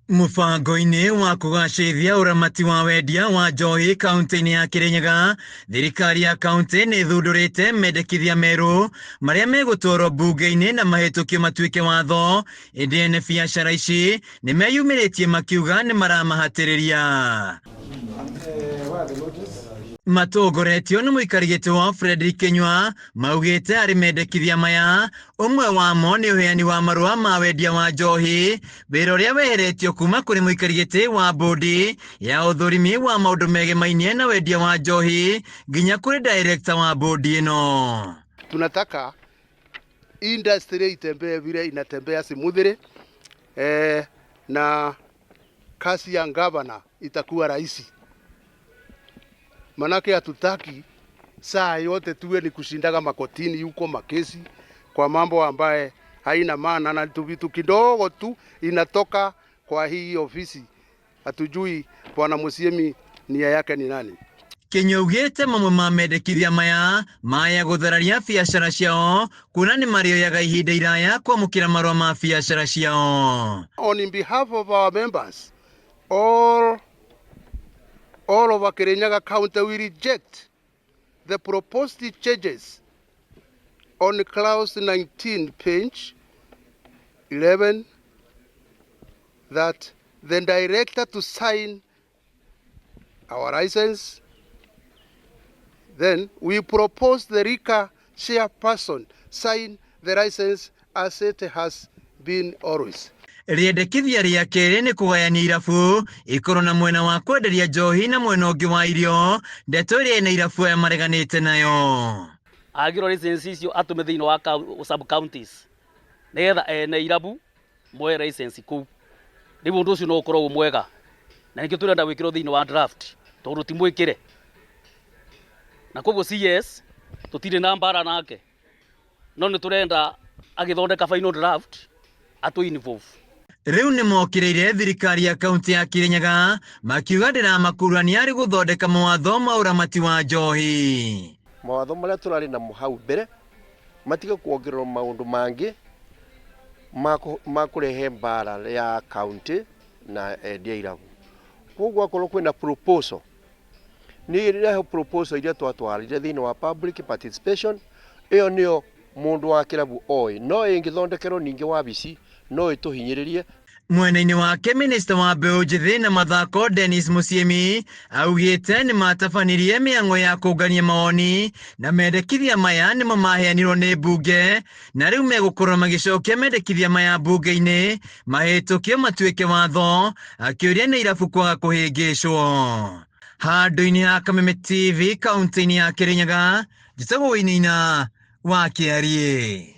Mũbango-inĩ wa kũgacĩrithia ũramati wa wendia wa njohi kaunti-inĩ ya Kirinyaga, thirikari ya kaunti nĩ ĩthundũrĩte mendekithia merũ marĩa megũtwarwo mbunge-inĩ na mahĩtũkio matuĩke watho, ĩndĩ ene biacara ici nĩ meyumĩrĩtie makiuga nĩ maramahatĩrĩria. Matongoretio nĩ mũikari gĩtĩ wa Frederick Kinyua maugĩte harĩ mendekithia maya ũmwe wamo nĩ ũheani wa marũa ma wendia wa njohi, wĩra ũrĩa weheretio kuma kũrĩ mũikari gĩtĩ wa bodi ya ũthũrimi wa maũndũ megemainie na wendia wa njohi nginya kũrĩ director wa bodi ĩno. Tunataka industry itembee vile inatembea smoothly, na kazi ya gavana itakuwa rahisi, manake hatutaki saa yote tuwe ni kushindaga makotini huko makesi kwa mambo ambaye haina maana, na tu vitu kidogo tu inatoka kwa hii ofisi. Hatujui bwana Musiemi nia yake ni nani. Kinyua augĩte mamwe ma mendekithia maya maya gũthararia biacara ciao kuona nĩ marĩoyaga ihinda iraya kwamũkĩra marũa ma biacara ciao. On behalf of our members all over Kirinyaga County, we reject the proposed changes on clause 19 page 11 that the director to sign our license. Then we propose the liquor chairperson sign the license as it has been always. Rĩendekithia rĩa kerĩ nĩ kũgayania irabu ikorwo na mwena wa kwenderia njohi na mwena ũngĩ wa irio, ndeto ĩrĩa ene irabu aya mareganĩte nayo. Agĩrwo license icio atũme thĩinĩ wa sub counties nĩgetha ene irabu moe license kũu. Rĩu ũndũ ũcio no ũkorwo wĩ mwega na nĩkĩo tũrenda gwĩkĩrwo thĩinĩ wa draft tondũ ti mwĩkĩre, na koguo CS tũtirĩ na mbara nake, no nĩ tũrenda agĩthondeka final draft atũ involve. Rĩu nĩ mokĩrĩire thirikari ya kaunti ya Kirinyaga makiuga ndĩramakurania harĩ gũthondeka mawatho ma ũramati wa njohi. Mawatho marĩa tũrarĩ namo hau mbere matige kuongererwo maũndũ mangĩ ma kũrehe mbara ya kaunti na endia irabu. Koguo akorwo kwĩna proposal, nĩ rehe proposal iria twatwarire thĩinĩ wa public participation, ĩyo nĩyo mũndũ wa kĩrabu oĩ, no ĩngĩthondekerwo ningĩ wabici no ĩtũhinyĩrĩrie. Mwena-inĩ wake, minista wa mbeũ njĩthĩ na mathako Dennis Musiemi augĩte nĩ matabanirie mĩang'o ya kũngania mawoni na mendekithia maya nĩmo maheanirwo nĩ mbunge, na rĩu megũkorwo magĩcokia mendekithia maya mbunge-inĩ mahĩtũkio matuĩke watho, akĩũria nĩ irabu kwaga kũhĩngĩcwo. Handũ-inĩ ha Kameme TV kaunti-inĩ ya Kirinyaga, njĩtagwo Wainaina wa Kĩariĩ.